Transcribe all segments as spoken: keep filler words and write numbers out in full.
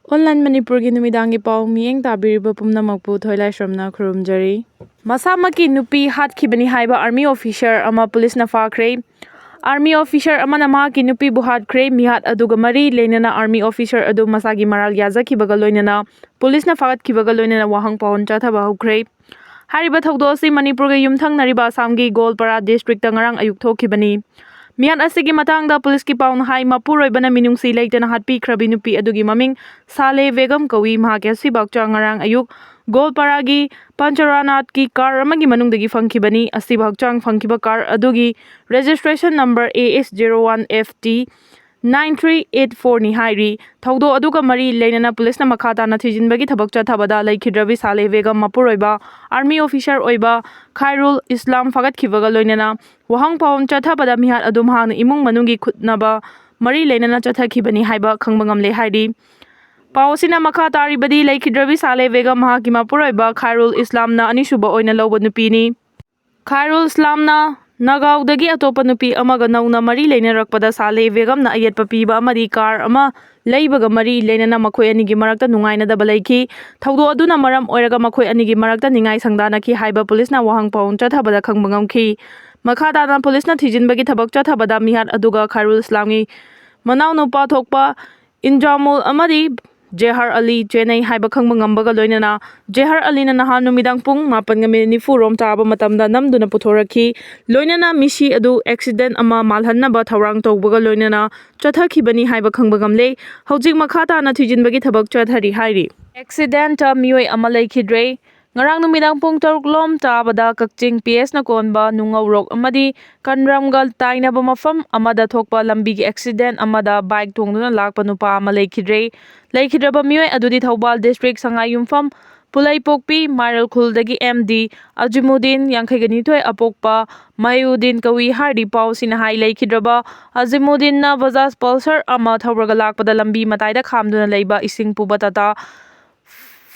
Online ꯃꯅꯤꯄꯨꯔꯒꯤ ꯅꯨꯃꯤꯗꯥꯡꯒꯤ ꯄꯥꯎ ꯃꯤꯠꯌꯦꯡ ꯇꯥꯕꯤꯔꯤꯕ ꯄꯨꯝꯅꯃꯛꯄꯨ ꯊꯣꯏꯂꯥꯏꯁ꯭ꯔꯝꯅ ꯈꯨꯔꯨꯝꯖꯔꯤ꯫ ꯃꯁꯥꯃꯛꯀꯤ ꯅꯨꯄꯤ ꯍꯥꯠꯈꯤꯕꯅꯤ ꯍꯥꯏꯕ ꯑꯥꯔꯃꯤ ꯑꯣꯐꯤꯁꯔ ꯑꯃ ꯄꯨꯂꯤꯁꯅ ꯐꯥꯈ꯭ꯔꯦ꯫ ꯑꯥꯔꯃꯤ ꯑꯣꯐꯤꯁꯔ ꯑꯃꯅ ꯃꯍꯥꯛꯀꯤ ꯅꯨꯄꯤꯕꯨ ꯍꯥꯠꯈ꯭ꯔꯦ꯫ ꯃꯤꯍꯥꯠ ꯑꯗꯨꯒ ꯃꯔꯤ ꯂꯩꯅꯅ ꯑꯥꯔꯃꯤ ꯑꯣꯐꯤꯁꯔ ꯑꯗꯨ ꯃꯁꯥꯒꯤ ꯃꯔꯥꯜ ꯌꯥꯖꯈꯤꯕꯒ ꯂꯣꯏꯅꯅ ꯄꯨꯂꯤꯁꯅ ꯐꯥꯒꯠꯈꯤꯕꯒ ꯂꯣꯏꯅꯅ ꯋꯥꯍꯪ ꯄꯥꯎꯍꯟ ꯆꯠꯊꯕ ꯍꯧꯈ꯭ꯔꯦ꯫ ꯍꯥꯏꯔꯤꯕ ꯊꯧꯗꯣꯛ ꯑꯁꯤ ꯃꯅꯤꯄꯨꯔꯒ ꯌꯨꯝꯊꯪꯅꯔꯤꯕ ꯑꯁꯥꯝꯒꯤ ꯒꯣꯜꯄꯥꯔꯥ ꯗꯤꯁꯇ꯭ꯔꯤꯛꯇ ꯉꯔꯥꯡ ꯑꯌꯨꯛ ꯊꯣꯛꯈꯤꯕꯅꯤ꯫ ꯃꯤꯍꯥꯠ ꯑꯁꯤꯒꯤ ꯃꯇꯥꯡꯗ ꯄꯨꯂꯤꯁꯀꯤ ꯄꯥꯎꯅ ꯍꯥꯏ, ꯃꯄꯨꯔꯣꯏꯕꯅ ꯃꯤꯅꯨꯡꯁꯤ ꯂꯩꯇꯅ ꯍꯥꯠꯄꯤꯈ꯭ꯔꯕꯤ ꯅꯨꯄꯤ ꯑꯗꯨꯒꯤ ꯃꯃꯤꯡ ꯁꯥꯂꯦ ꯕꯦꯒꯝ ꯀꯧꯏ꯫ ꯃꯍꯥꯛꯀꯤ ꯑꯁꯤꯕ ꯍꯛꯆꯥꯡ ꯉꯔꯥꯡ ꯑꯌꯨꯛ ꯒꯣꯜꯄꯥꯔꯥꯒꯤ ꯄꯟꯆꯔꯥꯅꯥꯠꯀꯤ ꯀꯥꯔ ꯑꯃꯒꯤ ꯃꯅꯨꯡꯗꯒꯤ ꯐꯪꯈꯤꯕꯅꯤ꯫ ꯑꯁꯤꯕ ꯍꯛꯆꯥꯡ ꯐꯪꯈꯤꯕ ꯀꯥꯔ ꯑꯗꯨꯒꯤ registration number A S zero one F T nine three eight four ꯅꯤ ꯍꯥꯏꯔꯤ꯫ ꯊꯧꯗꯣꯛ ꯑꯗꯨꯒ ꯃꯔꯤ ꯂꯩꯅꯅ ꯄꯨꯂꯤꯁꯅ ꯃꯈꯥ ꯇꯥꯅ ꯊꯤꯖꯤꯟꯕꯒꯤ ꯊꯕꯛ ꯆꯠꯊꯕꯗ ꯂꯩꯈꯤꯗ꯭ꯔꯕꯤ ꯁꯥꯂꯦ ꯕꯦꯒꯝ ꯃꯄꯨꯔꯣꯏꯕ ꯑꯥꯔꯃꯤ ꯑꯣꯐꯤꯁꯔ ꯑꯣꯏꯕ ꯈꯥꯏꯔꯨꯜ ꯏꯁꯂꯥꯝ ꯐꯥꯒꯠꯈꯤꯕꯒ ꯂꯣꯏꯅꯅ ꯋꯥꯍꯪ ꯄꯥꯎꯍꯪ ꯆꯠꯊꯕꯗ ꯃꯤꯍꯥꯠ ꯑꯗꯨ ꯃꯍꯥꯛꯅ ꯏꯃꯨꯡ ꯃꯅꯨꯡꯒꯤ ꯈꯨꯠꯅꯕ ꯃꯔꯤ ꯂꯩꯅꯅ ꯆꯠꯊꯈꯤꯕꯅꯤ ꯍꯥꯏꯕ ꯈꯪꯕ ꯉꯝꯂꯦ ꯍꯥꯏꯔꯤ꯫ ꯄꯥꯎ ꯑꯁꯤꯅ ꯃꯈꯥ ꯇꯥꯔꯤꯕꯗꯤ, ꯂꯩꯈꯤꯗ꯭ꯔꯕꯤ ꯁꯥꯂꯦ ꯕꯦꯒꯝ ꯃꯍꯥꯛꯀꯤ ꯃꯄꯨꯔꯣꯏꯕ ꯈꯥꯏꯔꯨꯜ ꯏꯁꯂꯥꯝꯅ ꯑꯅꯤꯁꯨꯕ ꯑꯣꯏꯅ ꯂꯧꯕ ꯅꯨꯄꯤꯅꯤ꯫ ꯈꯥꯏꯔꯨꯜ ꯏꯁꯂꯥꯝꯅ ꯅꯥꯒꯥꯎꯗꯒꯤ ꯑꯇꯣꯞꯄ ꯅꯨꯄꯤ ꯑꯃꯒ ꯅꯧꯅ ꯃꯔꯤ ꯂꯩꯅꯔꯛꯄꯗ ꯁꯥꯂꯦ ꯕꯦꯒꯝꯅ ꯑꯌꯦꯠꯄ ꯄꯤꯕ ꯑꯃꯗꯤ ꯀꯥꯔ ꯑꯃ ꯂꯩꯕꯒ ꯃꯔꯤ ꯂꯩꯅꯅ ꯃꯈꯣꯏ ꯑꯅꯤꯒꯤ ꯃꯔꯛꯇ ꯅꯨꯡꯉꯥꯏꯅꯗꯕ ꯂꯩꯈꯤ꯫ ꯊꯧꯗꯣꯛ ꯑꯗꯨꯅ ꯃꯔꯝ ꯑꯣꯏꯔꯒ ꯃꯈꯣꯏ ꯑꯅꯤꯒꯤ ꯃꯔꯛꯇ ꯅꯤꯡꯉꯥꯏ ꯁꯪꯗꯥꯅꯈꯤ ꯍꯥꯏꯕ ꯄꯨꯂꯤꯁꯅ ꯋꯥꯍꯪ ꯄꯥꯎꯍꯪ ꯆꯠꯊꯕꯗ ꯈꯪꯕ ꯉꯝꯈꯤ꯫ ꯃꯈꯥ ꯇꯥꯅ ꯄꯨꯂꯤꯁꯅ ꯊꯤꯖꯤꯟꯕꯒꯤ ꯊꯕꯛ ꯆꯠꯊꯕꯗ ꯃꯤꯍꯥꯠ ꯑꯗꯨꯒ ꯈꯥꯏꯔꯨꯜ ꯏꯁꯂꯥꯝꯒꯤ ꯃꯅꯥꯎꯅꯨꯄꯥ ꯊꯣꯛꯄ ꯏꯟꯖꯥꯃꯨꯜ ꯑꯃꯗꯤ ꯖꯦꯍꯔ ꯑꯂꯤ ꯆꯦꯟꯅꯩ ꯍꯥꯏꯕ ꯈꯪꯕ ꯉꯝꯕꯒ ꯂꯣꯏꯅꯅ ꯖꯦꯍꯔ ꯑꯂꯤꯅ ꯅꯍꯥꯟ ꯅꯨꯃꯤꯗꯥꯡ ꯄꯨꯡ ꯃꯥꯄꯟꯒ ꯃꯤꯅꯤꯠ ꯅꯤꯐꯨ ꯔꯣꯝ ꯇꯥꯕ ꯃꯇꯝꯗ ꯅꯝꯗꯨꯅ ꯄꯨꯊꯣꯔꯛꯈꯤ꯫ ꯂꯣꯏꯅꯅ ꯃꯤꯁꯤ ꯑꯗꯨ ꯑꯦꯛꯁꯤꯗꯦꯟ ꯑꯃ ꯃꯥꯜꯍꯟꯅꯕ ꯊꯧꯔꯥꯡ ꯇꯧꯕꯒ ꯂꯣꯏꯅꯅ ꯆꯠꯊꯈꯤꯕꯅꯤ ꯍꯥꯏꯕ ꯈꯪꯕ ꯉꯝꯂꯦ꯫ ꯍꯧꯖꯤꯛ ꯃꯈꯥ ꯇꯥꯅ ꯊꯤꯖꯤꯟꯕꯒꯤ ꯊꯕꯛ ꯆꯠꯊꯔꯤ ꯍꯥꯏꯔꯤ꯫ ꯑꯦꯛꯁꯤꯗꯦꯟꯇ ꯃꯤꯑꯣꯏ ꯑꯃ ꯂꯩꯈꯤꯗ꯭ꯔꯦ꯫ ꯉꯔꯥꯡ ꯅꯨꯃꯤꯗꯥꯡ ꯄꯨꯡ ꯇꯔꯨꯛ ꯂꯣꯝ ꯇꯥꯕꯗ ꯀꯛꯆꯤꯡ ꯄꯤ ꯑꯦꯁꯅ ꯀꯣꯟꯕ ꯅꯨꯡꯉꯧꯔꯣꯛ ꯑꯃꯗꯤ ꯀꯟꯔꯝꯒ ꯇꯥꯏꯅꯕ ꯃꯐꯝ ꯑꯃꯗ ꯊꯣꯛꯄ ꯂꯝꯕꯤꯒꯤ ꯑꯦꯛꯁꯤꯗꯦꯟ ꯑꯃꯗ ꯕꯥꯏꯛ ꯊꯣꯡꯗꯨꯅ ꯂꯥꯛꯄ ꯅꯨꯄꯥ ꯑꯃ ꯂꯩꯈꯤꯗ꯭ꯔꯦ꯫ ꯂꯩꯈꯤꯗ꯭ꯔꯕ ꯃꯤꯑꯣꯏ ꯑꯗꯨꯗꯤ ꯊꯧꯕꯥꯜ ꯗꯤꯁꯇ꯭ꯔꯤꯛ ꯁꯉꯥꯏꯌꯨꯝꯐꯝ ꯄꯨꯂꯩꯄꯣꯛꯄꯤ ꯃꯥꯏꯔꯦꯜꯈꯨꯜꯗꯒꯤ ꯑꯦꯝ ꯗꯤ ꯑꯖꯤꯃꯨꯗꯤꯟ, ꯌꯥꯡꯈꯩꯒ ꯅꯤꯊꯣꯏ, ꯑꯄꯣꯛꯄ ꯃꯍꯤꯎꯗꯤꯟ ꯀꯧꯏ ꯍꯥꯏꯔꯤ꯫ ꯄꯥꯎ ꯑꯁꯤꯅ ꯍꯥꯏ, ꯂꯩꯈꯤꯗ꯭ꯔꯕ ꯑꯖꯤꯃꯨꯗꯤꯟꯅ ꯕꯖꯥꯖ ꯄꯜꯁꯔ ꯑꯃ ꯊꯧꯔꯒ ꯂꯥꯛꯄꯗ ꯂꯝꯕꯤ ꯃꯇꯥꯏꯗ ꯈꯥꯝꯗꯨꯅ ꯂꯩꯕ ꯏꯁꯤꯡ ꯄꯨꯕ ꯇꯥꯇꯥ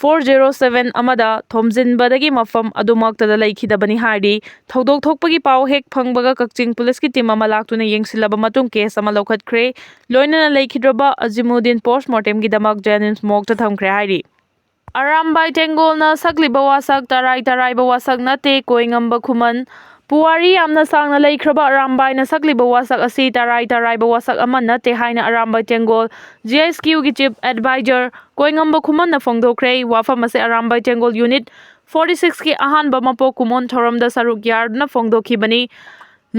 four zero seven ꯑꯃꯗ ꯊꯣꯝꯖꯤꯟꯕꯗꯒꯤ ꯃꯐꯝ ꯑꯗꯨꯃꯛꯇꯗ ꯂꯩꯈꯤꯗꯕꯅꯤ ꯍꯥꯏꯔꯤ꯫ ꯊꯧꯗꯣꯛ ꯊꯣꯛꯄꯒꯤ ꯄꯥꯎ ꯍꯦꯛ ꯐꯪꯕꯒ ꯀꯛꯆꯤꯡ ꯄꯨꯂꯤꯁꯀꯤ ꯇꯤꯝ ꯑꯃ ꯂꯥꯛꯇꯨꯅ ꯌꯦꯡꯁꯤꯜꯂꯕ ꯃꯇꯨꯡ ꯀꯦꯁ ꯑꯃ ꯂꯧꯈꯠꯈ꯭ꯔꯦ꯫ ꯂꯣꯏꯅꯅ ꯂꯩꯈꯤꯗ꯭ꯔꯕ ꯑꯖꯤꯃꯨꯗꯤꯟ ꯄꯣꯁꯃꯣꯔꯇꯦꯝꯒꯤꯗꯃꯛ ꯖꯦꯅꯤꯝꯁ ꯃꯣꯔꯒꯇ ꯊꯝꯈ꯭ꯔꯦ ꯍꯥꯏꯔꯤ꯫ ꯑꯔꯥꯝꯕꯥꯏ ꯇꯦꯡꯒꯣꯜꯅ ꯁꯛꯂꯤꯕ ꯋꯥꯁꯛ ꯇꯔꯥꯏ ꯇꯔꯥꯏꯕ ꯋꯥꯁꯛ ꯅꯠꯇꯦ, ꯀꯣꯏꯉꯝꯕ ꯈꯨꯃꯟ꯫ ꯄꯨꯋꯥꯔꯤ ꯌꯥꯝꯅ ꯁꯥꯡꯅ ꯂꯩꯈ꯭ꯔꯕ ꯑꯔꯥꯝꯕꯥꯏꯅ ꯁꯛꯂꯤꯕ ꯋꯥꯁꯛ ꯑꯁꯤ ꯇꯔꯥꯏ ꯇꯔꯥꯏꯕ ꯋꯥꯁꯛ ꯑꯃ ꯅꯠꯇꯦ ꯍꯥꯏꯅ ꯑꯔꯥꯝꯕꯥꯏ ꯇꯦꯡꯒꯣꯜ, ꯖꯤ ꯑꯦꯁ ꯀ꯭ꯌꯨꯒꯤ ꯆꯤꯐ ꯑꯦꯗꯚꯥꯏꯖꯔ ꯀꯣꯏꯉꯝꯕ ꯈꯨꯃꯟꯅ ꯐꯣꯡꯗꯣꯛꯈ꯭ꯔꯦ꯫ ꯋꯥꯐꯝ ꯑꯁꯤ ꯑꯔꯥꯝꯕꯥꯏ ꯇꯦꯡꯒꯣꯜ ꯌꯨꯅꯤꯠ ꯐꯣꯔꯇꯤ ꯁꯤꯛꯁꯀꯤ ꯑꯍꯥꯟꯕ ꯃꯄꯣꯛ ꯀꯨꯝꯑꯣꯟ ꯊꯧꯔꯝꯗ ꯁꯔꯨꯛ ꯌꯥꯗꯨꯅ ꯐꯣꯡꯗꯣꯛꯈꯤꯕꯅꯤ꯫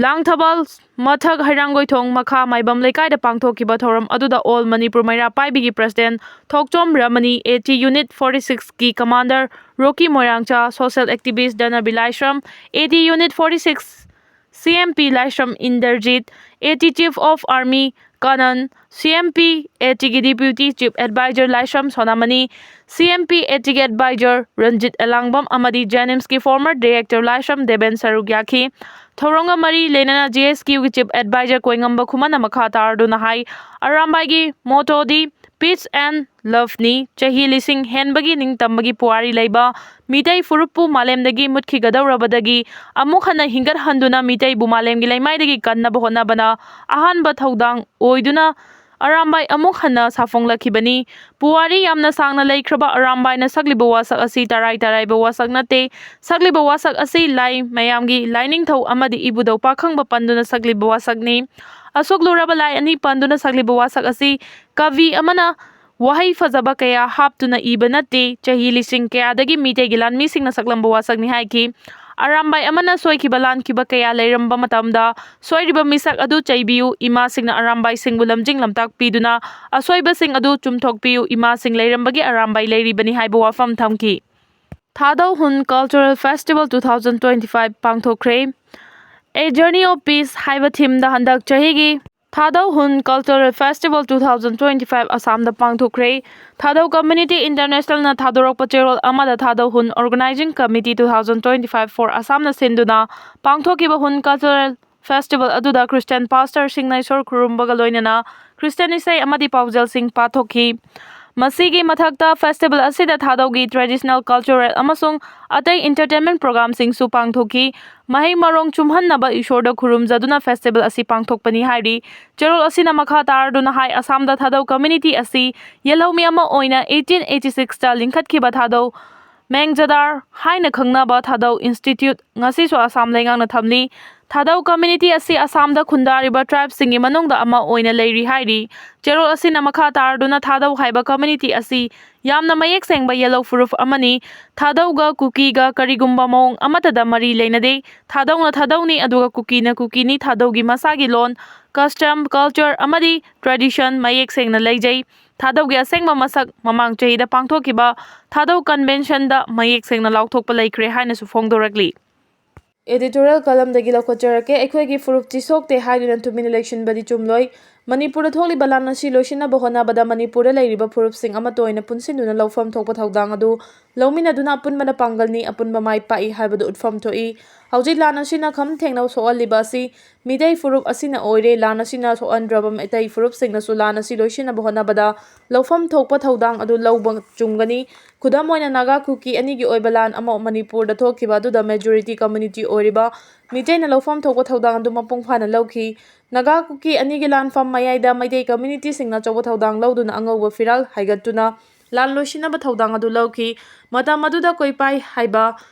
ꯂꯥꯡꯊꯕꯥꯜ ꯃꯊꯛ ꯍꯩꯔꯥꯡꯒꯣꯏꯊꯣꯡ ꯃꯈꯥ ꯃꯥꯏꯕꯝ ꯂꯩꯀꯥꯏꯗ ꯄꯥꯡꯊꯣꯛꯈꯤꯕ ꯊꯧꯔꯝ ꯑꯗꯨꯗ ꯑꯣꯜ ꯃꯅꯤꯄꯨꯔ ꯃꯩꯔꯥ ꯄꯥꯏꯕꯤꯒꯤ ꯄ꯭ꯔꯁꯤꯗꯦꯟ ꯊꯣꯛꯆꯣꯝ ꯔꯃꯅꯤ, ꯑꯦ ꯇꯤ ꯌꯨꯅꯤꯠ ꯐꯣꯔꯇꯤ ꯁꯤꯛꯁꯀꯤ commander Roki Moirangcha, social activist Dhanabi Laishram, A T unit forty six C M P Laishram Inderjit, A T chief of army Kanan, C M P A ꯇꯤꯒꯤ ꯗꯤꯄ꯭ꯌꯨꯇꯤ ꯆꯤꯐ ꯑꯦꯗꯚꯥꯏꯖꯔ ꯂꯥꯏꯁ꯭ꯔꯝ ꯁꯣꯅꯥꯃꯅꯤ, ꯁꯤ ꯑꯦꯝ ꯄꯤ ꯑꯦ ꯇꯤꯒꯤ adviser Ranjit ꯑꯦꯂꯥꯡꯕꯝ ꯑꯃꯗꯤ ꯖꯦꯅꯤꯝꯁꯀꯤ former director ꯂꯥꯏꯁ꯭ꯔꯝ ꯗꯦꯕꯦꯟ ꯁꯔꯨꯛ ꯌꯥꯈꯤ꯫ ꯊꯧꯔꯝꯒ ꯃꯔꯤ ꯂꯩꯅꯅ G ꯑꯦꯁ ꯀ꯭ꯌꯨꯒꯤ chief adviser ꯀꯣꯏꯉꯝꯕ ꯈꯨꯃꯟꯅ ꯃꯈꯥ ꯇꯥꯔꯗꯨꯅ ꯍꯥꯏ, ꯑꯔꯥꯝꯕꯥꯏꯒꯤ ꯃꯣꯇꯣꯗꯤ Peace and Loveꯅꯤ꯫ ꯆꯍꯤ ꯂꯤꯁꯤꯡ ꯍꯦꯟꯕꯒꯤ ꯅꯤꯡꯇꯝꯕꯒꯤ ꯄꯨꯋꯥꯔꯤ ꯂꯩꯕ ꯃꯤꯇꯩ ꯐꯨꯔꯨꯞꯄꯨ ꯃꯥꯂꯦꯝꯗꯒꯤ ꯃꯨꯠꯈꯤꯒꯗꯧꯔꯕꯗꯒꯤ ꯑꯃꯨꯛ ꯍꯟꯅ ꯍꯤꯡꯒꯠꯍꯟꯗꯨꯅ ꯃꯤꯇꯩꯕꯨ ꯃꯥꯂꯦꯝꯒꯤ ꯂꯩꯃꯥꯏꯗꯒꯤ ꯀꯟꯅꯕ ꯍꯣꯠꯅꯕꯅ ꯑꯍꯥꯟꯕ ꯊꯧꯗꯥꯡ ꯑꯣꯏꯗꯨꯅ ꯑꯔꯥꯝꯕꯥꯏ ꯑꯃꯨꯛ ꯍꯟꯅ ꯁꯥꯐꯣꯡꯂꯛꯈꯤꯕꯅꯤ꯫ ꯄꯨꯋꯥꯔꯤ ꯌꯥꯝꯅ ꯁꯥꯡꯅ ꯂꯩꯈ꯭ꯔꯕ ꯑꯔꯥꯝꯕꯥꯏꯅ ꯁꯛꯂꯤꯕ ꯋꯥꯁꯛ ꯑꯁꯤ ꯇꯔꯥꯏ ꯇꯔꯥꯏꯕ ꯋꯥꯁꯛ ꯅꯠꯇꯦ꯫ ꯁꯛꯂꯤꯕ ꯋꯥꯁꯛ ꯑꯁꯤ ꯂꯥꯏ ꯃꯌꯥꯝꯒꯤ ꯂꯥꯏꯅꯤꯡꯊꯧ ꯑꯃꯗꯤ ꯏꯕꯨꯙꯧ ꯄꯥꯈꯪꯕ ꯄꯟꯗꯨꯅ ꯁꯛꯂꯤꯕ ꯋꯥꯁꯛꯅꯤ꯫ ꯑꯁꯣꯛ ꯂꯨꯔꯕ ꯂꯥꯏ ꯑꯅꯤ ꯄꯟꯗꯨꯅ ꯁꯛꯂꯤꯕ ꯋꯥꯁꯛ ꯑꯁꯤ ꯀꯕꯤ ꯑꯃꯅ ꯋꯥꯍꯩ ꯐꯖꯕ ꯀꯌꯥ ꯍꯥꯞꯇꯨꯅ ꯏꯕ ꯅꯠꯇꯦ꯫ ꯆꯍꯤ ꯂꯤꯁꯤꯡ ꯀꯌꯥꯗꯒꯤ ꯃꯤꯇꯩꯒꯤ ꯂꯥꯟꯃꯤꯁꯤꯡꯅ ꯁꯛꯂꯝꯕ ꯋꯥꯁꯛꯅꯤ ꯍꯥꯏꯈꯤ꯫ ꯑꯔꯥꯝꯕꯥꯏ ꯑꯃꯅ ꯁꯣꯏꯈꯤꯕ ꯂꯥꯟꯈꯤꯕ ꯀꯌꯥ ꯂꯩꯔꯝꯕ ꯃꯇꯝꯗ ꯁꯣꯏꯔꯤꯕ ꯃꯤꯁꯛ ꯑꯗꯨ ꯆꯩꯕꯤꯌꯨ, ꯏꯃꯥꯁꯤꯡꯅ ꯑꯔꯥꯝꯕꯥꯏꯁꯤꯡꯕꯨ ꯂꯝꯖꯤꯡ ꯂꯝꯇꯥꯛ ꯄꯤꯗꯨꯅ ꯑꯁꯣꯏꯕꯁꯤꯡ ꯑꯗꯨ ꯆꯨꯝꯊꯣꯛꯄꯤꯌꯨ, ꯏꯃꯥꯁꯤꯡ ꯂꯩꯔꯝꯕꯒꯤ ꯑꯔꯥꯝꯕꯥꯏ ꯂꯩꯔꯤꯕꯅꯤ ꯍꯥꯏꯕ ꯋꯥꯐꯝ ꯊꯝꯈꯤ꯫ ꯊꯥꯗꯧ ꯍꯨꯟ Cultural Festival two thousand twenty five ꯄꯥꯡꯊꯣꯛꯈ꯭ꯔꯦ꯫ A Journey of Peace ꯍꯥꯏꯕ ꯊꯤꯝꯗ ꯍꯟꯗꯛ ꯆꯍꯤꯒꯤ ꯊꯥꯗꯧ ꯍꯨꯟ Cultural Festival two thousand twenty five ꯑꯁꯥꯝꯗ ꯄꯥꯡꯊꯣꯛꯈ꯭ꯔꯦ꯫ ꯊꯥꯗꯧ Community Internationalꯅ ꯊꯥꯗꯣꯔꯛꯄ ꯆꯦꯔꯣꯜ ꯑꯃꯗ ꯊꯥꯗꯧ ꯍꯨꯟ Organizing Committee two thousand twenty five for Assamꯅ ꯁꯤꯟꯗꯨꯅ ꯄꯥꯡꯊꯣꯛꯈꯤꯕ ꯍꯨꯟ Cultural Festival ꯑꯗꯨꯗ Christian pastorꯁꯤꯡꯅ ꯏꯁꯣꯔ ꯈꯨꯔꯨꯝꯕꯒ ꯂꯣꯏꯅꯅ Christian ꯏꯁꯩ ꯑꯃꯗꯤ ꯄꯥꯎꯖꯦꯜꯁꯤꯡ ꯄꯥꯊꯣꯛꯈꯤ꯫ ꯃꯁꯤꯒꯤ ꯃꯊꯛꯇ, ꯐꯦꯁꯇꯤꯚꯦꯜ ꯑꯁꯤꯗ ꯊꯥꯗꯧꯒꯤ ꯇ꯭ꯔꯦꯗꯤꯁꯅꯦꯜ, ꯀꯜꯆꯔꯦꯜ ꯑꯃꯁꯨꯡ ꯑꯇꯩ ꯏꯟꯇꯔꯇꯦꯟꯃꯦꯟ ꯄ꯭ꯔꯣꯒ꯭ꯔꯥꯝꯁꯤꯡꯁꯨ ꯄꯥꯡꯊꯣꯛꯈꯤ꯫ ꯃꯍꯩ ꯃꯔꯣꯡ ꯆꯨꯝꯍꯟꯅꯕ ꯏꯁꯣꯔꯗ ꯈꯨꯔꯨꯝꯖꯗꯨꯅ ꯐꯦꯁꯇꯤꯚꯦꯜ ꯑꯁꯤ ꯄꯥꯡꯊꯣꯛꯄꯅꯤ ꯍꯥꯏꯔꯤ꯫ ꯆꯦꯔꯣꯜ ꯑꯁꯤꯅ ꯃꯈꯥ ꯇꯥꯔꯗꯨꯅ ꯍꯥꯏ, ꯑꯁꯥꯝꯗ ꯊꯥꯗꯧ ꯀꯝꯃ꯭ꯌꯨꯅꯤꯇꯤ ꯑꯁꯤ ꯌꯦꯜꯍꯧꯃꯤ ꯑꯃ ꯑꯣꯏꯅ eighteen eighty six ꯇ ꯂꯤꯡꯈꯠꯈꯤꯕ ꯊꯥꯗꯧ ꯃꯦꯡꯖꯗꯥꯔ ꯍꯥꯏꯅ ꯈꯪꯅꯕ ꯊꯥꯗꯧ ꯏꯟꯁꯇꯤꯇ꯭ꯌꯨꯠ ꯉꯁꯤꯁꯨ ꯑꯁꯥꯝ ꯂꯩꯉꯥꯛꯅ ꯊꯝꯂꯤ꯫ ꯊꯥꯗꯧ ꯀꯝꯃ꯭ꯌꯨꯅꯤꯇꯤ ꯑꯁꯤ ꯑꯁꯥꯝꯗ ꯈꯨꯟꯗꯥꯔꯤꯕ ꯇ꯭ꯔꯥꯏꯕꯁꯤꯡꯒꯤ ꯃꯅꯨꯡꯗ ꯑꯃ ꯑꯣꯏꯅ ꯂꯩꯔꯤ ꯍꯥꯏꯔꯤ꯫ ꯆꯦꯔꯣꯜ ꯑꯁꯤꯅ ꯃꯈꯥ ꯇꯥꯔꯗꯨꯅ ꯊꯥꯗꯧ ꯍꯥꯏꯕ ꯀꯝꯃ꯭ꯌꯨꯅꯤꯇꯤ ꯑꯁꯤ ꯌꯥꯝꯅ ꯃꯌꯦꯛ ꯁꯦꯡꯕ ꯌꯦꯜꯍꯧ ꯐꯨꯔꯨꯞ ꯑꯃꯅꯤ꯫ ꯊꯥꯗꯧꯒ ꯀꯨꯀꯤꯒ ꯀꯔꯤꯒꯨꯝꯕ ꯃꯑꯣꯡ ꯑꯃꯠꯇꯗ ꯃꯔꯤ ꯂꯩꯅꯗꯦ꯫ ꯊꯥꯗꯧꯅ ꯊꯥꯗꯧꯅꯤ, ꯑꯗꯨꯒ ꯀꯨꯀꯤꯅ ꯀꯨꯀꯤꯅꯤ꯫ ꯊꯥꯗꯧꯒꯤ ꯃꯁꯥꯒꯤ ꯂꯣꯟ, ꯀꯁꯇꯝ, ꯀꯜꯆꯔ ꯑꯃꯗꯤ ꯇ꯭ꯔꯦꯗꯤꯁꯟ ꯃꯌꯦꯛ ꯁꯦꯡꯅ ꯂꯩꯖꯩ꯫ ꯊꯥꯗꯧꯒꯤ ꯑꯁꯦꯡꯕ ꯃꯁꯛ ꯃꯃꯥꯡ ꯆꯍꯤꯗ ꯄꯥꯡꯊꯣꯛꯈꯤꯕ ꯊꯥꯗꯧ ꯀꯟꯚꯦꯟꯁꯟꯗ ꯃꯌꯦꯛ ꯁꯦꯡꯅ ꯂꯥꯎꯊꯣꯛꯄ ꯂꯩꯈ꯭ꯔꯦ ꯍꯥꯏꯅꯁꯨ ꯐꯣꯡꯗꯣꯔꯛꯂꯤ꯫ ꯑꯦꯗꯤꯇꯣꯔꯤꯌꯦꯜ ꯀꯂꯝꯗꯒꯤ ꯂꯧꯈꯠꯆꯔꯛꯀꯦ꯫ ꯑꯩꯈꯣꯏꯒꯤ ꯐꯨꯔꯨꯞꯇꯤ ꯁꯣꯛꯇꯦ ꯍꯥꯏꯗꯨꯅ ꯇꯨꯃꯤꯟꯅ ꯂꯩꯁꯤꯟꯕꯗꯤ ꯆꯨꯝꯂꯣꯏ꯫ ꯃꯅꯤꯄꯨꯔꯗ ꯊꯣꯛꯂꯤꯕ ꯂꯥꯟ ꯑꯁꯤ ꯂꯣꯏꯁꯤꯟꯅꯕ ꯍꯣꯠꯅꯕꯗ ꯃꯅꯤꯄꯨꯔꯗ ꯂꯩꯔꯤꯕ ꯐꯨꯔꯨꯞꯁꯤꯡ ꯑꯃꯠꯇ ꯑꯣꯏꯅ ꯄꯨꯟꯁꯤꯟꯗꯨꯅ ꯂꯧꯐꯝ ꯊꯣꯛꯄ ꯊꯧꯗꯥꯡ ꯑꯗꯨ ꯂꯧꯃꯤꯟꯅꯗꯨꯅ ꯑꯄꯨꯟꯕꯅ ꯄꯥꯡꯒꯜꯅꯤ, ꯑꯄꯨꯟꯕ ꯃꯥꯏ ꯄꯥꯛꯏ ꯍꯥꯏꯕꯗꯨ ꯎꯠꯐꯝ ꯊꯣꯛꯏ꯫ ꯍꯧꯖꯤꯛ ꯂꯥꯟ ꯑꯁꯤꯅ ꯈꯝ ꯊꯦꯡꯅ ꯁꯣꯛꯍꯜꯂꯤꯕ ꯑꯁꯤ ꯃꯤꯇꯩ ꯐꯨꯔꯨꯞ ꯑꯁꯤꯅ ꯑꯣꯏꯔꯦ꯫ ꯂꯥꯟ ꯑꯁꯤꯅ ꯁꯣꯛꯍꯟꯗ꯭ꯔꯕ ꯃꯩꯇꯩ ꯐꯨꯔꯨꯞꯁꯤꯡꯅꯁꯨ ꯂꯥꯟ ꯑꯁꯤ ꯂꯣꯏꯁꯤꯟꯅꯕ ꯍꯣꯠꯅꯕꯗ ꯂꯧꯐꯝ ꯊꯣꯛꯄ ꯊꯧꯗꯥꯡ ꯑꯗꯨ ꯂꯧꯕ ꯆꯨꯝꯒꯅꯤ꯫ ꯈꯨꯗꯝ ꯑꯣꯏꯅ, ꯅꯥꯒꯥ ꯀꯨꯀꯤ ꯑꯅꯤꯒꯤ ꯑꯣꯏꯕ ꯂꯥꯟ ꯑꯃ ꯃꯅꯤꯄꯨꯔꯗ ꯊꯣꯛꯈꯤꯕ ꯑꯗꯨꯗ ꯃꯦꯖꯣꯔꯤꯇꯤ ꯀꯝꯃ꯭ꯌꯨꯅꯤꯇꯤ ꯑꯣꯏꯔꯤꯕ ꯃꯤꯇꯩꯅ ꯂꯧꯐꯝ ꯊꯣꯛꯄ ꯊꯧꯗꯥꯡ ꯑꯗꯨ ꯃꯄꯨꯡ ꯐꯥꯅ ꯂꯧꯈꯤ꯫ ꯅꯥꯒꯥ ꯀꯨꯀꯤ ꯑꯅꯤꯒꯤ ꯂꯥꯟꯐꯝ ꯃꯌꯥꯏꯗ ꯃꯩꯇꯩ ꯀꯝꯃ꯭ꯌꯨꯅꯤꯇꯤꯁꯤꯡꯅ ꯑꯆꯧꯕ ꯊꯧꯗꯥꯡ ꯂꯧꯗꯨꯅ ꯑꯉꯧꯕ ꯐꯤꯔꯥꯜ ꯍꯥꯏꯒꯠꯇꯨꯅ ꯂꯥꯟ ꯂꯣꯏꯁꯤꯟꯅꯕ ꯊꯧꯗꯥꯡ ꯑꯗꯨ ꯂꯧꯈꯤ꯫ ꯃꯇꯝ ꯑꯗꯨꯗ ꯀꯣꯏꯄꯥꯏ ꯍꯥꯏꯕ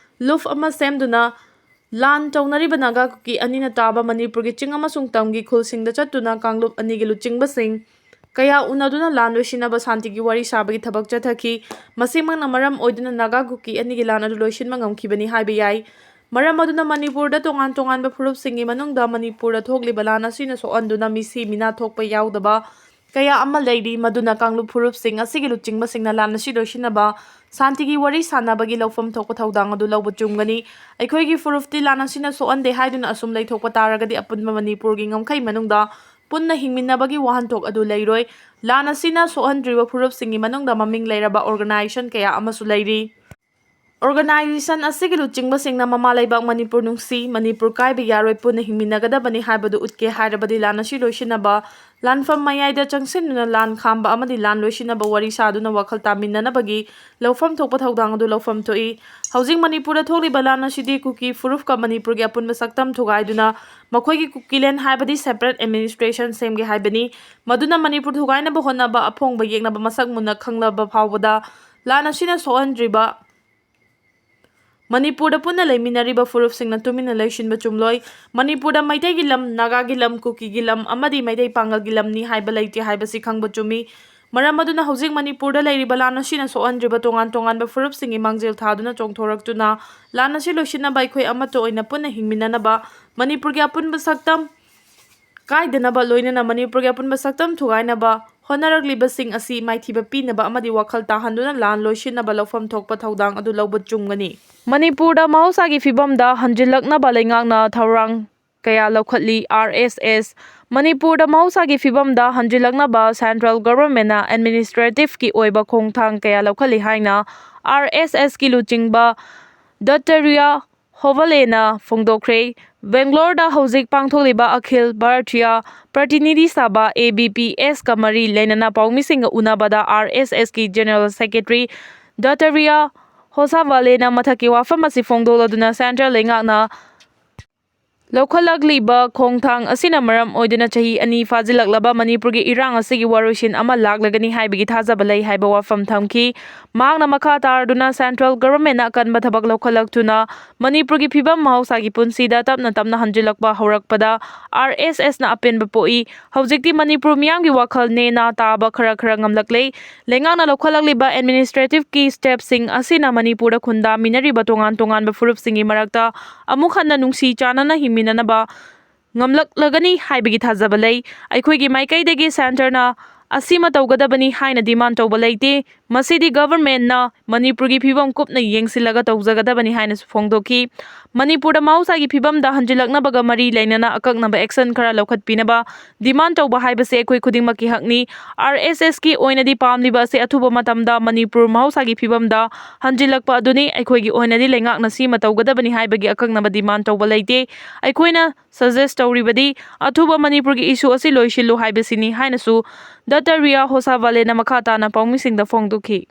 ꯂꯨꯞ ꯑꯃ ꯁꯦꯝꯗꯨꯅ ꯂꯥꯟ ꯇꯧꯅꯔꯤꯕ ꯅꯥꯒꯥ ꯀꯨꯀꯤ ꯑꯅꯤꯅ ꯇꯥꯕ ꯃꯅꯤꯄꯨꯔꯒꯤ ꯆꯤꯡ ꯑꯃꯁꯨꯡ ꯇꯝꯒꯤ ꯈꯨꯜꯁꯤꯡꯗ ꯆꯠꯇꯨꯅ ꯀꯥꯡꯂꯨꯞ ꯑꯅꯤꯒꯤ ꯂꯨꯆꯤꯡꯕꯁꯤꯡ ꯀꯌꯥ ꯎꯅꯗꯨꯅ ꯂꯥꯟ ꯂꯣꯏꯁꯤꯟꯅꯕ ꯁꯥꯟꯇꯤꯒꯤ ꯋꯥꯔꯤ ꯁꯥꯕꯒꯤ ꯊꯕꯛ ꯆꯠꯊꯈꯤ꯫ ꯃꯁꯤꯃꯛꯅ ꯃꯔꯝ ꯑꯣꯏꯗꯨꯅ ꯅꯥꯒꯥ ꯀꯨꯀꯤ ꯑꯅꯤꯒꯤ ꯂꯥꯟ ꯑꯗꯨ ꯂꯣꯏꯁꯤꯟꯕ ꯉꯝꯈꯤꯕꯅꯤ ꯍꯥꯏꯕ ꯌꯥꯏ꯫ ꯃꯔꯝ ꯑꯗꯨꯅ ꯃꯅꯤꯄꯨꯔꯗ ꯇꯣꯉꯥꯟ ꯇꯣꯉꯥꯟꯕ ꯐꯨꯔꯨꯞꯁꯤꯡꯒꯤ ꯃꯅꯨꯡꯗ ꯃꯅꯤꯄꯨꯔꯗ ꯊꯣꯛꯂꯤꯕ ꯂꯥꯟ ꯑꯁꯤꯅ ꯁꯣꯛꯍꯟꯗꯨꯅ ꯃꯤꯁꯤ ꯃꯤꯅꯥ ꯊꯣꯛꯄ ꯌꯥꯎꯗꯕ ꯀꯌꯥ ꯑꯃ ꯂꯩꯔꯤ, ꯃꯗꯨꯅ ꯀꯥꯡꯂꯨꯞ ꯐꯨꯔꯨꯞꯁꯤꯡ ꯑꯁꯤꯒꯤ ꯂꯨꯆꯤꯡꯕꯁꯤꯡꯅ ꯂꯥꯟ ꯑꯁꯤ ꯂꯣꯏꯁꯤꯟꯅꯕ ꯁꯥꯟꯇꯤꯒꯤ ꯋꯥꯔꯤ ꯁꯥꯟꯅꯕꯒꯤ ꯂꯧꯐꯝ ꯊꯣꯛꯄ ꯊꯧꯗꯥꯡ ꯑꯗꯨ ꯂꯧꯕ ꯆꯨꯝꯒꯅꯤ꯫ ꯑꯩꯈꯣꯏꯒꯤ ꯐꯨꯔꯨꯞꯇꯤ ꯂꯥꯟ ꯑꯁꯤꯅ ꯁꯣꯛꯍꯟꯗꯦ ꯍꯥꯏꯗꯨꯅ ꯑꯁꯨꯝ ꯂꯩꯊꯣꯛꯄ ꯇꯥꯔꯒꯗꯤ ꯑꯄꯨꯟꯕ ꯃꯅꯤꯄꯨꯔꯒꯤ ꯉꯝꯈꯩ ꯃꯅꯨꯡꯗ ꯄꯨꯟꯅ ꯍꯤꯡꯃꯤꯟꯅꯕꯒꯤ ꯋꯥꯍꯟꯊꯣꯛ ꯑꯗꯨ ꯂꯩꯔꯣꯏ꯫ ꯂꯥꯟ ꯑꯁꯤꯅ ꯁꯣꯛꯍꯟꯗ꯭ꯔꯤꯕ ꯐꯨꯔꯨꯞꯁꯤꯡꯒꯤ ꯃꯅꯨꯡꯗ ꯃꯃꯤꯡ ꯂꯩꯔꯕ ꯑꯣꯔꯒꯅꯥꯏꯖꯦꯁꯟ ꯀꯌꯥ ꯑꯃꯁꯨ ꯂꯩꯔꯤ꯫ ꯑꯣꯔꯒꯅꯥꯏꯖꯦꯁꯟ ꯑꯁꯤꯒꯤ ꯂꯨꯆꯤꯡꯕꯁꯤꯡꯅ ꯃꯃꯥ ꯂꯩꯕꯥꯛ ꯃꯅꯤꯄꯨꯔ ꯅꯨꯡꯁꯤ, ꯃꯅꯤꯄꯨꯔ ꯀꯥꯏꯕ ꯌꯥꯔꯣꯏ, ꯄꯨꯟꯅ ꯍꯤꯡꯃꯤꯟꯅꯒꯗꯕꯅꯤ ꯍꯥꯏꯕꯗꯨ ꯎꯠꯀꯦ ꯍꯥꯏꯔꯕꯗꯤ ꯂꯥꯟ ꯑꯁꯤ ꯂꯣꯏꯁꯤꯟꯅꯕ ꯂꯥꯟꯐꯝ ꯃꯌꯥꯏꯗ ꯆꯪꯁꯤꯟꯗꯨꯅ ꯂꯥꯟ ꯈꯥꯝꯕ ꯑꯃꯗꯤ ꯂꯥꯟ ꯂꯣꯏꯁꯤꯟꯅꯕ ꯋꯥꯔꯤ ꯁꯥꯗꯨꯅ ꯋꯥꯈꯜ ꯇꯥꯃꯤꯟꯅꯅꯕꯒꯤ ꯂꯧꯐꯝ ꯊꯣꯛꯄ ꯊꯧꯗꯥꯡ ꯑꯗꯨ ꯂꯧꯐꯝ ꯊꯣꯛꯏ꯫ ꯍꯧꯖꯤꯛ ꯃꯅꯤꯄꯨꯔꯗ ꯊꯣꯛꯂꯤꯕ ꯂꯥꯟ ꯑꯁꯤꯗꯤ ꯀꯨꯀꯤ ꯐꯨꯔꯨꯞꯀ ꯃꯅꯤꯄꯨꯔꯒꯤ ꯑꯄꯨꯟꯕ ꯁꯛꯇꯝ ꯊꯨꯒꯥꯏꯗꯨꯅ ꯃꯈꯣꯏꯒꯤ ꯀꯨꯀꯤꯂꯦꯟ ꯍꯥꯏꯕꯗꯤ separate administration ꯁꯦꯝꯒꯦ ꯍꯥꯏꯕꯅꯤ꯫ ꯃꯗꯨꯅ ꯃꯅꯤꯄꯨꯔ ꯊꯨꯒꯥꯏꯅꯕ ꯍꯣꯠꯅꯕ ꯑꯐꯣꯡꯕ ꯌꯦꯛꯅꯕ ꯃꯁꯛ ꯃꯨꯟꯅ ꯈꯪꯂꯕ ꯐꯥꯎꯕꯗ ꯂꯥꯟ ꯑꯁꯤꯅ ꯁꯣꯛꯍꯟꯗ꯭ꯔꯤꯕ ꯃꯅꯤꯄꯨꯔꯗ ꯄꯨꯟꯅ ꯂꯩꯃꯤꯟꯅꯔꯤꯕ ꯐꯨꯔꯨꯞꯁꯤꯡꯅ ꯇꯨꯃꯤꯟꯅ ꯂꯩꯁꯤꯟꯕ ꯆꯨꯝꯂꯣꯏ꯫ ꯃꯅꯤꯄꯨꯔꯗ ꯃꯩꯇꯩꯒꯤ ꯂꯝ, ꯅꯥꯒꯥꯒꯤ ꯂꯝ, ꯀꯨꯀꯤꯒꯤ ꯂꯝ ꯑꯃꯗꯤ ꯃꯩꯇꯩ ꯄꯥꯉꯜꯒꯤ ꯂꯝꯅꯤ ꯍꯥꯏꯕ ꯂꯩꯇꯦ ꯍꯥꯏꯕꯁꯤ ꯈꯪꯕ ꯆꯨꯝꯃꯤ꯫ ꯃꯔꯝ ꯑꯗꯨꯅ ꯍꯧꯖꯤꯛ ꯃꯅꯤꯄꯨꯔꯗ ꯂꯩꯔꯤꯕ ꯂꯥꯟ ꯑꯁꯤꯅ ꯁꯣꯛꯍꯟꯗ꯭ꯔꯤꯕ ꯇꯣꯉꯥꯟ ꯇꯣꯉꯥꯟꯕ ꯐꯨꯔꯨꯞꯁꯤꯡꯒꯤ ꯃꯥꯡꯖꯤꯜ ꯊꯥꯗꯨꯅ ꯆꯣꯡꯊꯣꯔꯛꯇꯨꯅ ꯂꯥꯟ ꯑꯁꯤ ꯂꯣꯏꯁꯤꯟꯅꯕ ꯑꯩꯈꯣꯏ ꯑꯃꯠꯇ ꯑꯣꯏꯅ ꯄꯨꯟꯅ ꯍꯤꯡꯃꯤꯟꯅꯅꯕ, ꯃꯅꯤꯄꯨꯔꯒꯤ ꯑꯄꯨꯟꯕ ꯁꯛꯇꯝ ꯀꯥꯏꯗꯅꯕ, ꯂꯣꯏꯅꯅ ꯃꯅꯤꯄꯨꯔꯒꯤ ꯑꯄꯨꯟꯕ ꯁꯛꯇꯝ ꯊꯨꯒꯥꯏꯅꯕ ꯍꯣꯠꯅꯔꯛꯂꯤꯕꯁꯤꯡ ꯑꯁꯤ ꯃꯥꯏꯊꯤꯕ ꯄꯤꯅꯕ ꯑꯃꯗꯤ ꯋꯥꯈꯜ ꯇꯥꯍꯟꯗꯨꯅ ꯂꯥꯟ ꯂꯣꯏꯁꯤꯟꯅꯕ ꯂꯧꯐꯝ ꯊꯣꯛꯄ ꯊꯧꯗꯥꯡ ꯑꯗꯨ ꯂꯧꯕ ꯆꯨꯝꯒꯅꯤ꯫ ꯃꯅꯤꯄꯨꯔꯗ ꯃꯍꯧꯁꯥꯒꯤ ꯐꯤꯕꯝꯗ ꯍꯟꯖꯤꯜꯂꯛꯅꯕ ꯂꯩꯉꯥꯛꯅ ꯊꯧꯔꯥꯡ ꯀꯌꯥ ꯂꯧꯈꯠꯂꯤ꯫ ꯑꯥꯔ ꯑꯦꯁ ꯑꯦꯁ꯫ ꯃꯅꯤꯄꯨꯔꯗ ꯃꯍꯧꯁꯥꯒꯤ ꯐꯤꯕꯝꯗ ꯍꯟꯖꯤꯜꯂꯛꯅꯕ central governmentꯅ administrativeꯀꯤ ꯑꯣꯏꯕ ꯈꯣꯡꯊꯥꯡ ꯀꯌꯥ ꯂꯧꯈꯠꯂꯤ ꯍꯥꯏꯅ ꯑꯥꯔ ꯑꯦꯁ ꯑꯦꯁꯀꯤ ꯂꯨꯆꯤꯡꯕ ꯗꯠꯇꯔꯤꯌꯥ ꯍꯣꯕꯂꯦꯅ ꯐꯣꯡꯗꯣꯛꯈ꯭ꯔꯦ꯫ ꯕꯦꯡꯒ꯭ꯂꯣꯔꯗ ꯍꯧꯖꯤꯛ ꯄꯥꯡꯊꯣꯛꯂꯤꯕ ꯑꯈꯤꯜ ꯚꯥꯔꯇꯤꯌꯥ ꯄ꯭ꯔꯇꯤꯅꯤꯙꯤ ꯁꯚꯥ, ꯑꯦ ꯕꯤ ꯄꯤ ꯑꯦꯁꯀ ꯃꯔꯤ ꯂꯩꯅꯅ ꯄꯥꯎꯃꯤꯁꯤꯡꯒ ꯎꯅꯕꯗ ꯑꯥꯔ ꯑꯦꯁ ꯑꯦꯁꯀꯤ general secretary ꯗꯠꯇꯔꯤꯌꯥ ꯍꯣꯁꯥꯚꯥꯂꯦꯅ ꯃꯊꯛꯀꯤ ꯋꯥꯐꯝ ꯑꯁꯤ ꯐꯣꯡꯗꯣꯛꯂꯗꯨꯅ central ꯂꯩꯉꯥꯛꯅ ꯂꯧꯈꯠꯂꯛꯂꯤꯕ ꯈꯣꯡꯊꯥꯡ ꯑꯁꯤꯅ ꯃꯔꯝ ꯑꯣꯏꯗꯨꯅ ꯆꯍꯤ ꯑꯅꯤ ꯐꯥꯖꯤꯜꯂꯛꯂꯕ ꯃꯅꯤꯄꯨꯔꯒꯤ ꯏꯔꯥꯡ ꯑꯁꯤꯒꯤ ꯋꯥꯔꯣꯏꯁꯤꯟ ꯑꯃ ꯂꯥꯛꯂꯒꯅꯤ ꯍꯥꯏꯕꯒꯤ ꯊꯥꯖꯕ ꯂꯩ ꯍꯥꯏꯕ ꯋꯥꯐꯝ ꯊꯝꯈꯤ꯫ ꯃꯍꯥꯛꯅ ꯃꯈꯥ ꯇꯥꯔꯗꯨꯅ central governmentꯅ ꯑꯀꯟꯕ ꯊꯕꯛ ꯂꯧꯈꯠꯂꯛꯇꯨꯅ ꯃꯅꯤꯄꯨꯔꯒꯤ ꯐꯤꯕꯝ ꯃꯍꯧꯁꯥꯒꯤ ꯄꯨꯟꯁꯤꯗ ꯇꯞꯅ ꯇꯞꯅ ꯍꯟꯖꯤꯜꯂꯛꯄ ꯍꯧꯔꯛꯄꯗ ꯑꯥꯔ ꯑꯦꯁ ꯑꯦꯁꯅ ꯑꯄꯦꯟꯕ ꯄꯣꯛꯏ꯫ ꯍꯧꯖꯤꯛꯇꯤ ꯃꯅꯤꯄꯨꯔ ꯃꯤꯌꯥꯝꯒꯤ ꯋꯥꯈꯜ ꯅꯦꯅꯥ ꯇꯥꯕ ꯈꯔ ꯈꯔ ꯉꯝꯂꯛꯂꯦ꯫ ꯂꯩꯉꯥꯛꯅ ꯂꯧꯈꯠꯂꯛꯂꯤꯕ administrativeꯀꯤ stepꯁꯤꯡ ꯑꯁꯤꯅ ꯃꯅꯤꯄꯨꯔꯗ ꯈꯨꯟꯗꯥꯃꯤꯟꯅꯔꯤꯕ ꯇꯣꯉꯥꯟ ꯇꯣꯉꯥꯟꯕ ꯐꯨꯔꯨꯞꯁꯤꯡꯒꯤ ꯃꯔꯛꯇ ꯑꯃꯨꯛ ꯍꯟꯅ ꯅꯨꯡꯁꯤ ꯆꯥꯟꯅꯅ ꯍꯤꯡꯃꯤꯟꯅꯅꯕ ꯉꯝꯂꯛꯂꯒꯅꯤ ꯍꯥꯏꯕꯒꯤ ꯊꯥꯖꯕ ꯂꯩ꯫ ꯑꯩꯈꯣꯏꯒꯤ ꯃꯥꯏꯀꯩꯗꯒꯤ centreꯅ ꯑꯁꯤꯃ ꯇꯧꯒꯗꯕꯅꯤ ꯍꯥꯏꯅ demand ꯇꯧꯕ ꯂꯩꯇꯦ꯫ ꯃꯁꯤꯗꯤ governmentꯅ ꯃꯅꯤꯄꯨꯔꯒꯤ ꯐꯤꯕꯝ ꯀꯨꯞꯅ ꯌꯦꯡꯁꯤꯜꯂꯒ ꯇꯧꯖꯒꯗꯕꯅꯤ ꯍꯥꯏꯅꯁꯨ ꯐꯣꯡꯗꯣꯛꯈꯤ꯫ ꯃꯅꯤꯄꯨꯔꯗ ꯃꯍꯧꯁꯥꯒꯤ ꯐꯤꯕꯝꯗ ꯍꯟꯖꯤꯜꯂꯛꯅꯕꯒ ꯃꯔꯤ ꯂꯩꯅꯅ ꯑꯀꯛꯅꯕ action ꯈꯔ ꯂꯧꯈꯠꯄꯤꯅꯕ demand ꯇꯧꯕ ꯍꯥꯏꯕꯁꯤ ꯑꯩꯈꯣꯏ ꯈꯨꯗꯤꯡꯃꯛꯀꯤ ꯍꯛꯅꯤ꯫ RSSꯀꯤ ꯑꯣꯏꯅꯗꯤ ꯄꯥꯝꯂꯤꯕ ꯑꯁꯤ ꯑꯊꯨꯕ ꯃꯇꯝꯗ ꯃꯅꯤꯄꯨꯔ ꯃꯍꯧꯁꯥꯒꯤ ꯐꯤꯕꯝꯗ ꯍꯟꯖꯤꯜꯂꯛꯄ ꯑꯗꯨꯅꯤ꯫ ꯑꯩꯈꯣꯏꯒꯤ ꯑꯣꯏꯅꯗꯤ ꯂꯩꯉꯥꯛꯅ ꯁꯤꯃ ꯇꯧꯒꯗꯕꯅꯤ ꯍꯥꯏꯕꯒꯤ ꯑꯀꯛꯅꯕ demand ꯇꯧꯕ ꯂꯩꯇꯦ꯫ ꯑꯩꯈꯣꯏꯅ suggest ꯇꯧꯔꯤꯕꯗꯤ ꯑꯊꯨꯕ ꯃꯅꯤꯄꯨꯔꯒꯤ issue ꯑꯁꯤ ꯂꯣꯏꯁꯤꯜꯂꯨ ꯍꯥꯏꯕꯁꯤꯅꯤ ꯍꯥꯏꯅꯁꯨ ꯗꯥꯛꯇꯔ ꯔꯤꯌꯥ ꯍꯣꯁꯥꯚꯥꯂꯦꯅ ꯃꯈꯥ ꯇꯥꯅ ꯄꯥꯎꯃꯤꯁꯤꯡꯗ ꯐꯣꯡꯗꯣꯛꯈꯤ꯫